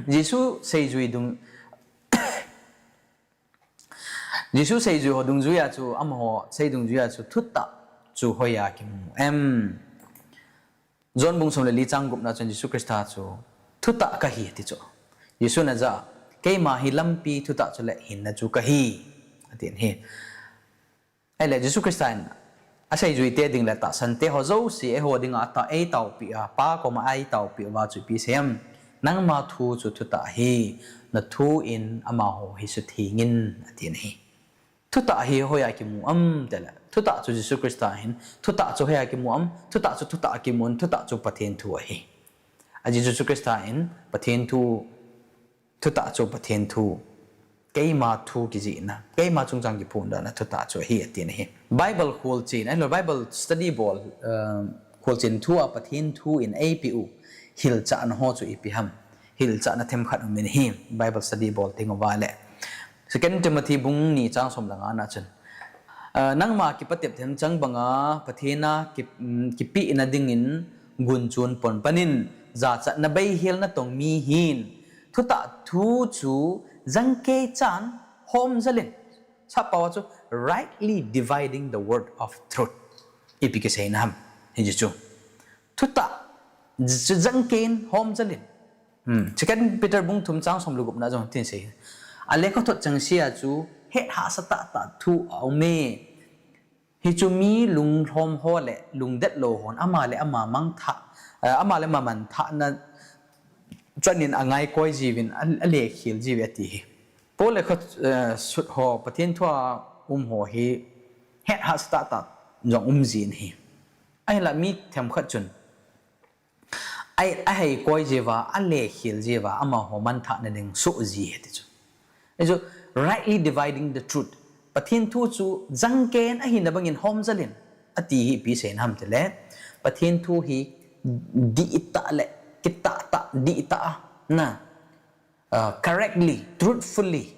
Jesu seijui dung, Jesu seijui ho dungjuia chu, amaho sei dungjuia chu thutah chu hoiya kimu em. John bung som le li chang gup na chun Jesu Christa chu thutah kahi ati chu. Jesun ajah a, keima hi lampi, thutah chule hinna chu kahi, atin hi. Ahile Jesu Christa in aseijuite ding le tahsan te ho jouse eiho dinga atah eitaopi a, Pa koma eitaopi uva chu ipi asei em. Nangma thu chu thutah ahi, nathu in amaho hi suthengin, atin ahi. Thutah hi hoiya kimu am tile, thutah chu Jesu Christa hin, thutah chu hoiya kimu am, thutah chu thutah a kimun, thutah chu Pathen thu ahi. Ajeh chu Jesu Christa in Pathen thu, thutah chu Pathen thu, keima thu kijihna, keima chungchang kiphondohna thutah chu ahi, atin ahi. Bible kholchen, ahilou Bible study bol, eh, kholchen thua Pathen thu in eipeh u hilchahna ho chu ipi ham. Hilchahna themkhat um in ahi, Bible study bol teng uva le. Second Timothy bung ni chang som le nga na chun, eh, nangma kipatep themchang banga Pathen a ki, mm, kipehna dingin gunchon pon panin, jachatna beihel natong mi hin, thutah thu chu jangkei chan homjal in, sappao a chu rightly dividing the word of truth, ipi kiseina ham. Hichu chu thutah chu jangkei in homjal in. Hmm. Second Peter bung thum chang som le gup na jong hitin asei. Alekhathot changseh a chu hethahsa tahtah thu aume. Hichu mi lunglhom ho le lungdetlou hon ama le ama mangthah, eh, ama le ama manthahna chanin angaikoi jiuvin, a, alekhel jiuve ati hi. Paul lekha, eh, sut ho, Pathen thua um ho hi hethahsa tahtah jong umjin ahi. Ahinla mi themkhat chun, ai, aheikoi jiuva, alekhel jiuva, amaho manthahna ding soh ji ahi ti chu. Hichu rightly dividing the truth. Pathen thu chu jangkei in ahina bangin homjal in, ati hi ipi seina ham tile, Pathen thu hi dihtah le kitahtah, dihtah a, na, uh, correctly, truthfully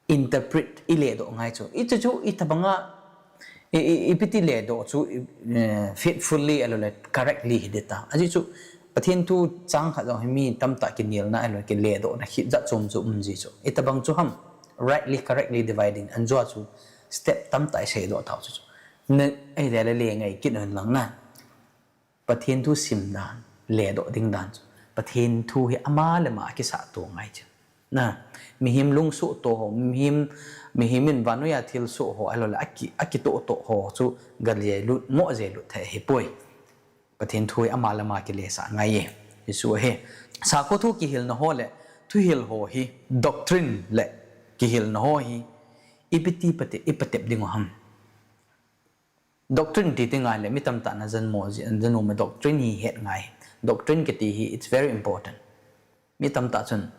interpret, iledoh ngai chu. Hichu chu itobanga, i, i, ipi ti ledoh chu, i, eh, faithfully ahilou le correctly hiding ta. Ajeh chu Pathen thu chang khat jong hi mi tamtah kinelna ahilou le kiledohna khit jat chom chu umji chu. Itobang chu ham, rightly, correctly dividing, anjo chu step tamtah iseidoh tau chu chu. Na, ahile le le ngai kit un lang na. Pathen thu sim dan, ledoh ding dan chu, Pathen thu hi ama le ama akisah to ngai chu. Na, mihem lungsohto ho, mihem, mihem in vannoiya thilsoh ho, ahilou le aki, akitohtoh ho chu gajei lut, mo jei lut thei ahipoi. Pathen thu hi ama le ama kilesah ngai e. Hichu ahi. Sakho thu kihilna ho le thuhil ho hi, doctrine le kihilna ho hi, ipi ti ipatep, ipatep diu ham. Doctrine ti teng ahile mi tamtah in ajan mo ji, ajan mo, doctrine hi het ngai. Doctrine kiti hi, it's very important. Mi tamtah chun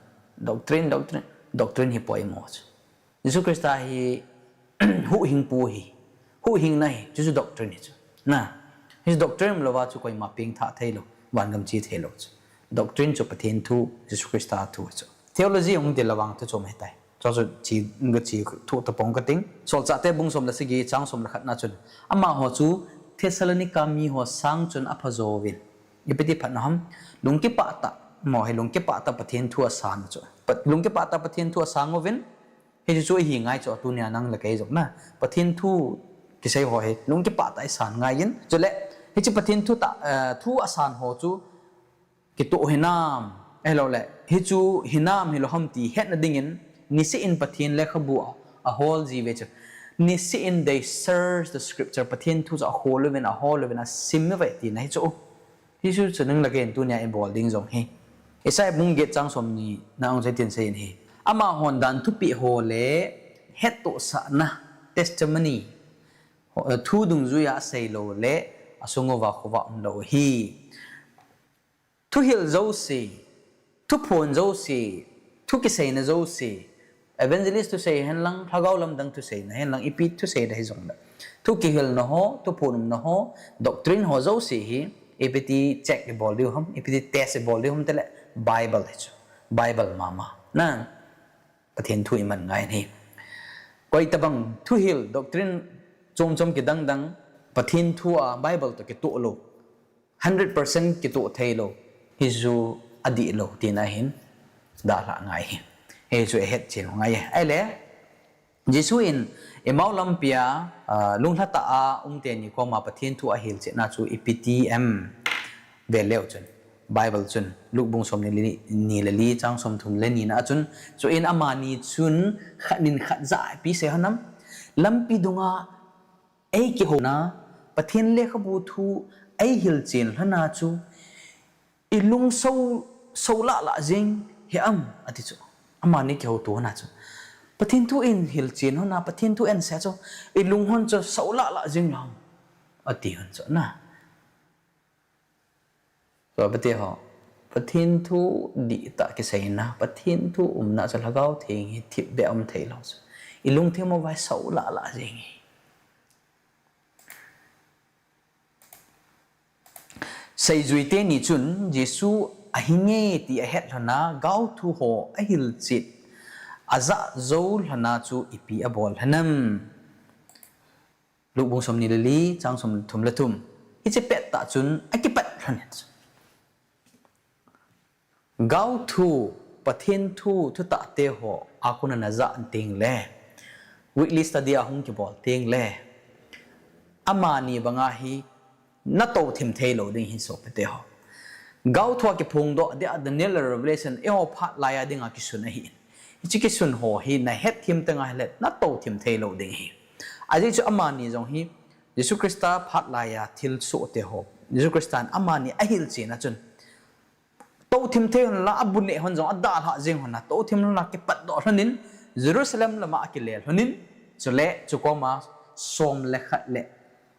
doctrine, doctrine, doctrine hi poimo chu. Jesu Christa hi huhhingpu ahi. Huhhingna ahi, chuchu doctrine hi chu. Na, hichu doctrine umlouva chu koima pengthah theilou, vangam che theilou chu. Doctrine chu Pathen thu, Jesu Christa thu chu. Theology hung til le vang thu chom ahitai. Chuchu che, gache thu tapong kating. Solchahte bung som le sagi, chang som le khat na chun, amaho chu Thessalonica miho sang chun aphajo uvin. Ipi ti phatna ham? Lungkipah tah, amaho hi lungkipah tah Pathen thu asan u chu. Pat-, lungkipah tah Pathen thu asang uvin. Hichu chu ihi ngai chu, tunia nang le kei jong na, Pathen thu kisei ho hi lungkipah tah isan ngai in. Chule hiche Pathen thu tah, eh, thu asan ho chu kitoh hinam, ahilouleh hichu hinam hilou ham ti hetna dingin, niseh in Pathen lekhabu a, ahol jiuve chu. Niseh in they search the scripture, Pathen thu chu ahol uvin, ahol uvin, asim uve tina hichu. Hichu chu nang le kei in tunia ibol ding jong hi. Isaiah bung get chang somni na ahung seitin seiyin hi. Amahon dan thupeh ho le hettohsahna, testimony, ho, thu dungjuia asei lou le, asung uva khovah umlou hi. Thuhil jouse, thuphon jouse, thu kiseina jouse, evangelist thusei henlang, lhagao lamdang thuseina henlang, ipi thuseina hijongle, thu kihilna ho, thuphon umna ho, doctrine ho jouse hi, ipi ti check ibol diu ham, ipi ti test ibol diu ham tile, Bible hi chu. Bible mama. Na, Pathen thu iman ngai hi. Koi tabang thuhil doctrine chom chom kidang dang, Pathen thu a Bible toh kitoh lou, hundred percent kitoh thei lou, hichu adih lou tina hin dalha ngai hi. Hichu ahet chen ngai hi. Ahile, Jesu in Emmaus lampia, ah, lunglha tah a um teni koma Pathen thu ahilchetna chu ipi ti em? Ve leu chun, Bible chun, Luke bung somni le li, ni le li chang somthum le ni na a chun, chuin amani chun khat nin khat jah a ipi asei ham? Lampi dunga eikihouna, Pathen lekhabu thu eihilchen lhona chu, ilung so, so lah lah jing hi am, ati chu. Amani kihouto na chu. Pathen thu eihilchen lhona, Pathen thu eisei chu, ilung hon chu so lah lah jing lou ham, ati hon chu na. Chu pate ho, Pathen thu dihtah kiseina, Pathen thu umna chu Lhagao Theng hi thipbeh a um thei lou chu. Ilungthim uva so lah lah jing hi. Seijui teni chun Jesu ahinge ti ahet lhona, gaothu ho ahilchet, ajah jou lhona chu ipi abol lhon am? Luke bung somni le li, chang somthum le thum. Hiche pettah chun akipat lhon in. Gaothu, Pathen thu, thutah te ho a kona najah teng le, weekly study ahung kibol teng le, amani banga hi natou thim thei lou ding hi sopite ho. Gaothu a kiphongdoh dia Daniel le Revelation eiho phat laiya dinga kisun ahi in. Hiche kisun ho hi nahet thim teng ahile natou thim thei lou ding hi. Ajeh chu amani jong hi Jesu Christa phat laiya thilsoh te ho, Jesu Christa in amani ahilchen a chun, tou thim thei lhon la, abu neh hon jong adalhah jeng lhon a, tou thim lhon la kipatdoh lhon in, Jerusalem lama akile lhon in, chule chukoma som le khat le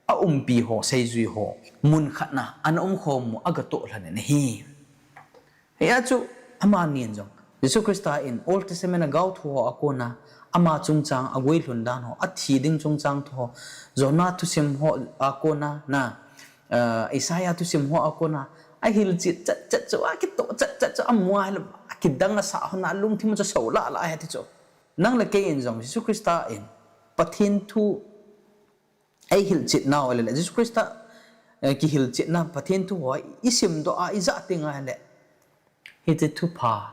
aumpi ho, seijui ho, mun khat na ana umkhom u agatoh lhon in ahi. Hia chu amani in jong, Jesu Christa in Old Testament a gaothu ho a kona, ama chungchang a guilhun dan ho, athi ding chungchang thu ho, Jonah thusim ho a kona, na, eh, Isaiah thusim ho a kona, ahilchet chet chet chu, akitoh chet chet chu, amu a hile, akidang asah hon a, alungthim chu so lah lah ahi ti chu. Nang le kei in jong, Jesu Christa in, Pathen thu, eihilchet nau ahile, Jesu Christa, eh, kihilchetna Pathen thu ho isimdoh a, ijah teng ahile, hiche thupha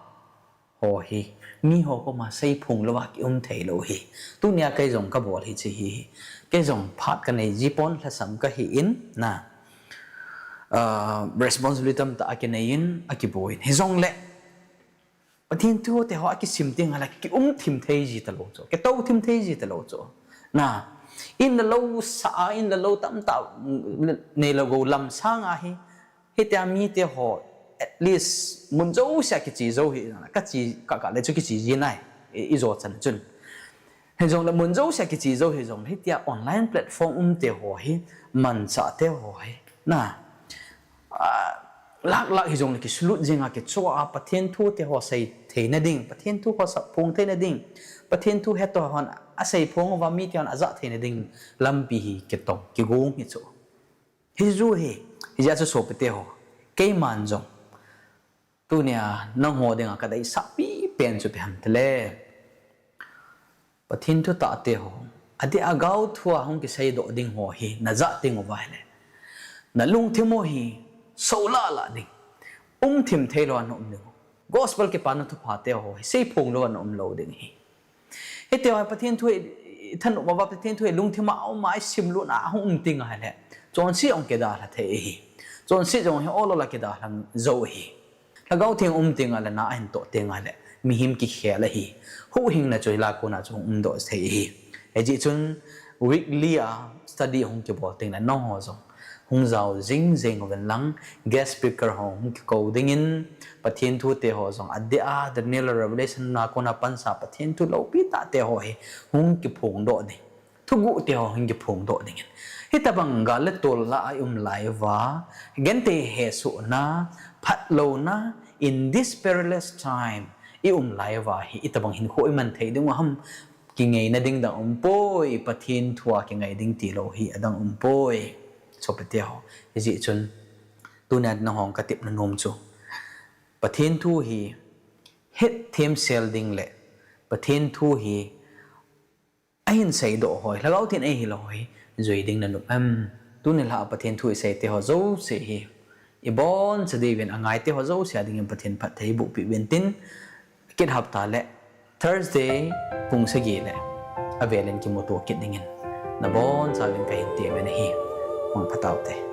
ho hi miho koma seiphong louva kium thei lou hi. Tunia kei jong kabol hiche hi, kei jong phat kanei jipon, lhasam kahi in na, ah, responsibility tamtah akinei in, akiboi in. Hijongle, Pathen thu te ho akisim teng ahile kium thim thei ji talou chu, kitou thim thei ji talou chu. Na, in le lou sa a, in le lou tamtah, mm, neilou gou lam sanga hi, hitia mite ho, at least, mun jousea kiche jou hi, kache, ka, ka le chu kiche ji nai, i, ijo chan chun. Hijongle mun jousea kiche jou hijongle, hitia online platform um te ho hi, manchah te ho hi, na, ah, lak lak hijongle kisulut jinga kichoh a, Pathen thu te ho sei theina ding, Pathen thu ho saphong theina ding, Pathen thu hettoh hon aseiphong uva mite hon ajah theina ding lampi hi kitong, kigong hi chu. Hiju hi, hijeh a chu sopite ho, keiman jong, tunia nangho dinga kadeisahpi pen chu ipi ham tile, Pathen thutah te ho, adeh a gaothu a hung kiseidoh ding ho hi najah teng uva ahile, nalungthim u hi so lah lah ding, um thim thei louva naum ding. Gospel kipana thupha te ho hi seiphong louva naum lou ding hi. Hiti ho hi Pathen thu hi thanop uva, Pathen thu hi lungthim a aum a, isimlut a ahung um teng ahile, chonset jong kidalha thei ahi. Chonset jong hi ol ol a kidalha jou ahi. Lhagao Theng um tengle na ahin toh tengle mihem kikhel ahi. Huhhingna chu hilai a kona chu hung umdoh thei ahi. Hijeh chun weekly a study hung kibol tengle nangho jong hung jao jing jeng uvin lang, guest speaker ho hung kikou dingin, Pathen thute ho jong adeh a, Daniel Revelation a kona pansa Pathen thu loupi tahte ho hi hung kiphongdoh ding. Thuguhte ho hung kiphongdoh dingin. Hitobang gal le tol lah a i um lai uva, genthei hesohna, phatlouna, in this perilous time i um lai uva hi itobang hinkho iman thei dingu ham? Kingaina ding dang umpoi, Pathen thua kingai ding tilou hi adang umpoi. Sopite ho, hijeh chun tunia dinga hung katepna nom chu, Pathen thu hi hetthemsel ding le Pathen thu hi ahin seidoh ho, Lhagao Theng in eihil ho hi jui ding nanop em? Tuni lhah a Pathen thu iseite ho jouse hi iboncha diuvin angaite ho jouse a dingin Pathen phatthei eiboh peh uvin tin, akit hapta le Thursday pung sagi le avelin kimuto kit dingin nabonchauvin kahin temuvin ahi. Mangpha taute.